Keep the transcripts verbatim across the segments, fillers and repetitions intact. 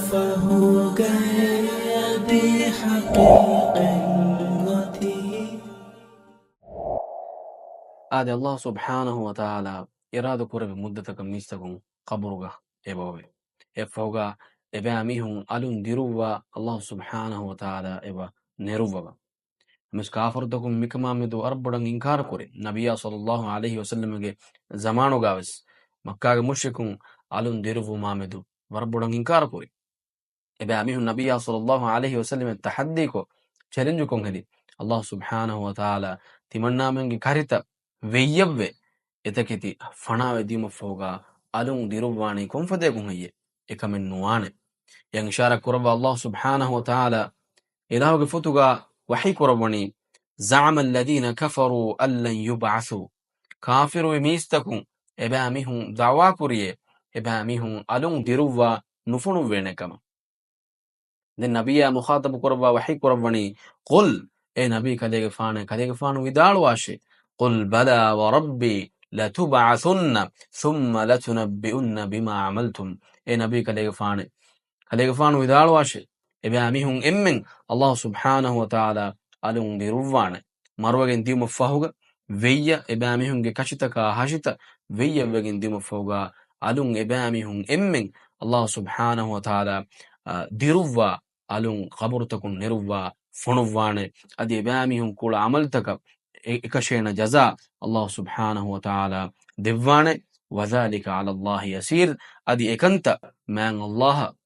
ފަހުގައި އަދި ޙަޤީޤަތް އޮތީ. އާދެ، ﷲ ސުބްޙާނަހޫ ވަތަޢާލާ އިރާދަ ކުރެއްވި މުއްދަތަކަށް މީސްތަކުން ޤަބުރުގަ އެބައޮވޭ. އެއަށްފަހުގަ އެބައިމީހުން އަލުން ދިރުއްވާ ﷲ ސުބްޙާނަހޫ ވަތަޢާލާ އެބަ ނެރުއްވަވާ. ނަމަވެސް ކާފަރުތަކުން މިކަމާމެދު ވަރަށް ބޮޑަށް އިންކާރު ކުރި. ނަބިއްޔާ ޞައްލައްލާހު ޢަލައިހި ވަސައްލަމްގެ ޒަމާނުގަވެސް މައްކާގެ މުޝްރިކުން އަލުން ދިރުއްވުމާމެދު ވަރަށް ބޮޑަށް އިންކާރު ކުރި. އެބައިމީހުން ނަބިއްޔާ ޞައްލައްލާހު ޢަލައިހި ވަސައްލަމަށް ތަޙައްދީކޮށް، ޗެލެންޖުކޮށް ހެދި، ﷲ ސުބްޙާނަހޫ ވަތަޢާލާ ތިމަންނާމެންގެ ކަށިތައް ވެއްޔަށްވެ، އެތަކެތި ފަނާވެ ދިޔުމަށްފަހުގަ އަލުން ދިރުއްވާނީ ކޮންފަދަޔަކުން ހެއްޔެވެ؟ އެކަމެއް ނުވާނެ. އެއަށް އިޝާރާތް ކުރައްވާ ﷲ ސުބްޙާނަހޫ ވަތަޢާލާ އިލާހުގެ ފޮތުގަ ވަޙީ ކުރައްވަނީ، زعم الذين كفروا أن لن يبعثوا. ކާފިރުވި މީސްތަކުން އެބައިމީހުން ދަޢުވާ ކުރިޔޭ، އެބައިމީހުން އަލުން ދިރުއްވާ ނުފޮނުއްވޭނެ ކަމަށް. ދެން ނަބިއްޔާ މުޚާޠަބު ކުރައްވާ ވަޙީ ކުރައްވަނީ، قل، އޭ ނަބީ ކަލޭގެފާނޭ، ކަލޭގެފާނު ވިދާޅުވާށޭ، قل بلى وربي لتبعثن ثم لتنبئن بما عملتم. އޭ ނަބީ ކަލޭގެފާނޭ، ކަލޭގެފާނު ވިދާޅުވާށޭ، އެބައިމީހުން އެންމެން ﷲ ސުބްޙާނަހޫ ވަތަޢާލާ އަލުން ދިރުއްވާނެ. މަރުވެގެން ދިޔުމަށްފަހުގަ ވެއްޔަށް އެބައިމީހުންގެ ކަށިތަކާ ހަށިތައް ވެއްޔަށްވެގެން ދިޔުމަށްފަހުގަ އަލުން އެބައިމީހުން އެންމެން ﷲ ސުބްޙާނަހޫ ވަތަޢާލާ، އަ، ދިރުއްވާ، އަލުން ޤަބުރުތަކުން ނެރުއްވާ ފޮނުއްވާނެ. އަދި އެބައިމީހުން ކުޅަ ޢަމަލުތަކަށް އެ-، އެކަށޭނަ ޖަޒާ ﷲ ސުބްޙާނަހޫ ވަތަޢާލާ ދެއްވާނެ. وذلك على الله يسير. އަދި އެކަންތައް މާތް ﷲ އަށް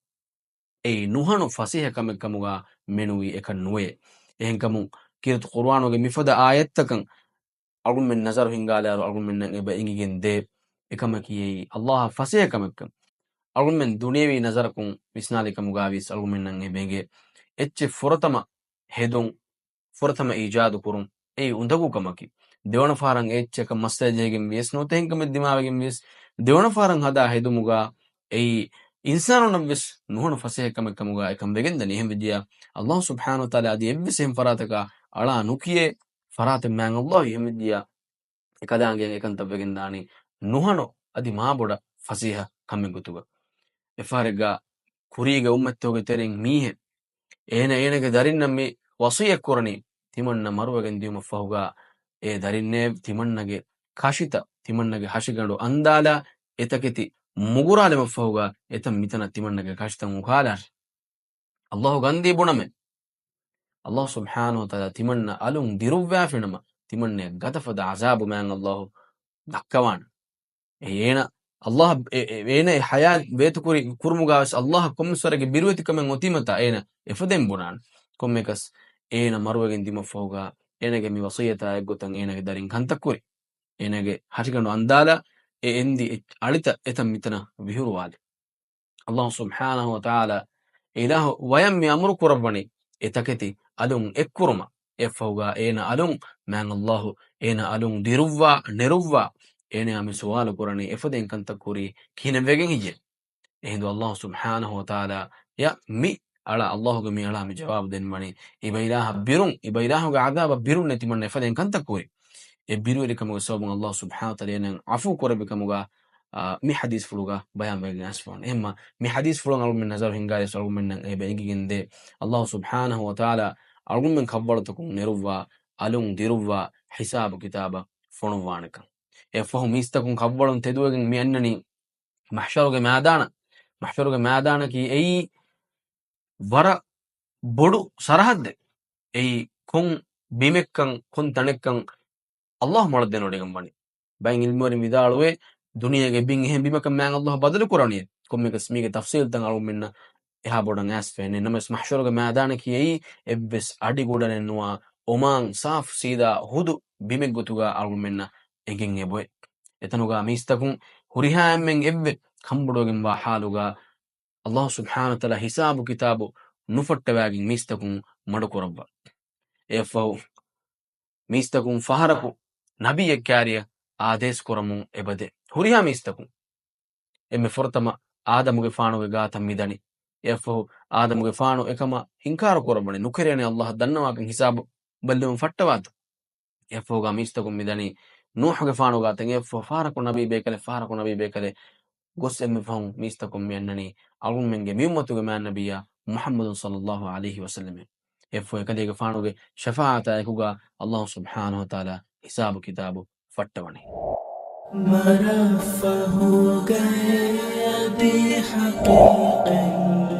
އެއީ ނުހަނު ފަސޭހަ ކަމެއް ކަމުގަ މެނުވީ އެކަން ނުވޭ. އެހެންކަމުން ކީރިތި ޤުރުއާނުގެ މިފަދަ އާޔަތްތަކަށް އަޅުގަނޑުމެން ނަޒަރު ހިންގާލާއިރު އަޅުގަނޑުމެންނަށް އެބަ އެނގިގެން ދޭ، އެކަމަކީ އެއީ ﷲ އަށް ފަސޭހަ ކަމެއްކަން. އަޅުގަނޑުމެން ދުނިޔެވީ ނަޒަރަކުން ވިސްނާލި ކަމުގަ ވިޔަސް އަޅުގަނޑުމެންނަށް އެބަ އެނގޭ، އެއްޗެއް ފުރަތަމަ ހެދުން، ފުރަތަމަ އީޖާދު ކުރުން، އެއީ އުނދަގޫ ކަމަކީ. ދެވަނަ ފަހަރަށް އެއްޗަކަށް މައްސަލަ ޖެހިގެން ވިޔަސް، ނުވަތަ އެހެން ކަމެއް ދިމާވެގެން ވިޔަސް، ދެވަނަ ފަހަރަށް ހަދާ ހެދުމުގަ އެއީ އިންސާނުންނަށްވެސް ނުހަނު ފަސޭހަ ކަމެއް ކަމުގަ އެކަން ވެގެންދަނީ. އެހެންވެއްޖިއްޔާ، ﷲ ސުބްޙާނަހޫ ވަތަޢާލާ އަދި އެއްވެސް އެހެން ފަރާތަކަށް އަޅާ ނުކިޔޭ ފަރާތެއް މާތް ﷲ. އެހެންވެއްޖިއްޔާ، އެކަލާނގެ އެކަންތައް ވެގެންދާނީ ނުހަނު އަދި މާބޮޑަށް ފަސޭހަ ކަމެއް ގޮތުގަ. އެފަހަރެއްގަ ކުރީގެ އުއްމަތްތަކުގެ ތެރެއިން މީހެއް އޭނަ އޭނަގެ ދަރިންނަށް މި ވަޞިއްޔަތް ކުރަނީ، ތިމަންނަ މަރުވެގެން ދިޔުމަށްފަހުގަ އޭ ދަރިންނޭ ތިމަންނަގެ ކަށިތައް، ތިމަންނަގެ ހަށިގަނޑު އަންދާލާ، އެތަކެތި މުގުރާލުމަށްފަހުގަ އެތަން މިތަނަށް ތިމަންނަގެ ކަށިތައް އުކާލާށި. ﷲ ގަންދީ ބުނަމޭ. ﷲ ސުބްޙާނަހޫ ވަތަޢާލާ ތިމަންނަ އަލުން ދިރުއްވާފިނަމަ، ތިމަންނަޔަށް ގަދަފަދަ ޢަޒާބު މާތް ﷲ ދައްކަވާނެ. އެ އޭނަ ﷲ، އެ، އެ، އޭނަ އެ ޙަޔާތް ވޭތުކުރި ކުރުމުގަވެސް ﷲ އަށް ކޮންމެސް ވަރެއްގެ ބިރުވެތިކަމެއް އޮތީމަތާ އޭނަ އެފަދައިން ބުނާނެ. ކޮންމެއަކަސް އޭނަ މަރުވެގެން ދިޔުމަށްފަހުގަ އޭނަގެ މި ވަޞިއްޔަތާ އެއްގޮތަށް އޭނަގެ ދަރިން ކަންތައް ކުރި. އޭނަގެ ހަށިގަނޑު އަންދާލާ، އެ އެންދި އެ އަޅިތައް އެތަން މިތަނަށް ވިހުރުވާލި. ﷲ ސުބްޙާނަހޫ ވަތަޢާލާ އިލާހު ވަޔަށް މި އަމުރު ކުރައްވަނީ އެ ތަކެތި އަލުން އެއްކުރުމަށް. އެއަށްފަހުގަ އޭނަ އަލުން، މާތް ﷲ އޭނަ އަލުން ދިރުއްވާ، ނެރުއްވާ، އޭނަޔާ މި ސުވާލު ކުރަނީ އެފަދައިން ކަންތައް ކުރީ ކިހިނެއް ވެގެން ހެއްޔެވެ؟ އެހިނދު ﷲ ސުބްޙާނަހޫ ވަތަޢާލާ ޔަށް މި އަޅާ، ﷲ ގެ މި އަޅާ މި ޖަވާބު ދެންވަނީ، އިބައިލާހަށް ބިރުން، އިބައިލާހުގެ ޢަޛާބަށް ބިރުންނޭ ތިމަންނަ އެފަދައިން ކަންތައް ކުރީ. އެ ބިރުވެރިކަމުގެ ސަބަބުން ﷲ ސުބްޙާނަހޫ ވަތަޢާލާ އޭނަ ޢަފޫ ކުރެއްވި ކަމުގަ، އާ، މި ޙަދީޘްފުޅުގަ ބަޔާންވެގެން އައިސްފަވަނީ. އެހެންމަ މި ޙަދީޘްފުޅުން އަޅުގަނޑުމެން ނަޒަރު ހިންގާލިޔަސް އަޅުގަނޑުމެންނަށް އެބަ އެނގިގެންދޭ، ﷲ ސުބްޙާނަހޫ ވަތަޢާލާ އަޅުގަނޑުމެން ކަށްވަޅުތަކުން ނެރުއްވާ، އަލުން ދިރުއްވާ، ޙިސާބު ކިތާބަށް ފޮނުއްވާނެކަން. އެއަށްފަހު މީސްތަކުން ކަށްވަޅުން ތެދުވެގެން މި އަންނަނީ މަޙްޝަރުގެ މައިދާނަށް. މަޙްޝަރުގެ މައިދާނަކީ އެއީ ވަރަށް ބޮޑު ސަރަޙައްދެއް. އެއީ ކޮން ބިމެއްކަން، ކޮން ތަނެއްކަން ﷲ މޮޅަށް ދެނެވޮޑިގެން ވަނީ. ބައެއް ޢިލްމުވެރިން ވިދާޅުވޭ، ދުނިޔޭގެ ބިން އެހެން ބިމަކަށް މާތް ﷲ ބަދަލު ކުރަނީ. ކޮންމެއަކަސް މީގެ ތަފްޞީލްތައް އަޅުގަނޑުމެންނަށް އެހާ ބޮޑަށް އައިސްފައެއް ނެތް. ނަމަވެސް މަޙްޝަރުގެ މައިދާނަކީ އެއީ އެއްވެސް އަޑިގުޑަލެއް ނުވާ، އޮމާން ސާފު ސީދާ ހުދު ބިމެއް ގޮތުގަ އަޅުގަނޑުމެންނަށް އެނގެން އެބައޮތް. އެތަނުގަ މީސްތަކުން ހުރިހާ އެންމެން އެއްވެ ކަނބޮޑުވެގެންވާ ޙާލުގަ ﷲ ސުބްޙާނަހޫ ވަތަޢާލާ ޙިސާބު ކިތާބު ނުފައްޓަވާގެން މީސްތަކުން މަޑުކުރައްވާ. އެއަށްފަހު މީސްތަކުން ފަހަރަކު ނަބިއްޔެއް ކާރިއަށް އާދޭސް ކުރަމުން އެބަދޭ. ހުރިހާ މީސްތަކުން އެންމެ ފުރަތަމަ އާދަމުގެފާނުގެ ގާތަށް މިދަނީ. އެއަށްފަހު އާދަމުގެފާނު އެކަމަށް އިންކާރު ކުރައްވަނީ، ނުކެރޭނެ ﷲ އަށް ދަންނަވާކަން ހިސާބު ބައްލެވުން ފައްޓަވާތަ. އެއަށްފަހުގަ މީސްތަކުން މިދަނީ ނޫޙުގެފާނު ގާތަށް. އެއަށްފަހު ފަހަރަކު ނަބީ ބޭކަލެއް، ފަހަރަކު ނަބީ ބޭކަލެއް. ގޮސް އެންމެ ފަހުން މީސްތަކުން މި އަންނަނީ އަޅުގަނޑުމެންގެ މި އުއްމަތުގެ މާތް ނަބިއްޔާ މުޙައްމަދު ޞައްލައްލާހު ޢަލައިހި ވަސައްލަމަށް. އެއަށްފަހު އެކަލޭގެފާނުގެ ޝަފާޢަތާ އެކުގަ އައްލާހު ސުބްޙާނަހު ވަތަޢާލާ ހިސާބު ކިތާބު ފައްޓަވަނީ. މަރަށްފަހުގައި އަދި ޙަޤީޤަތް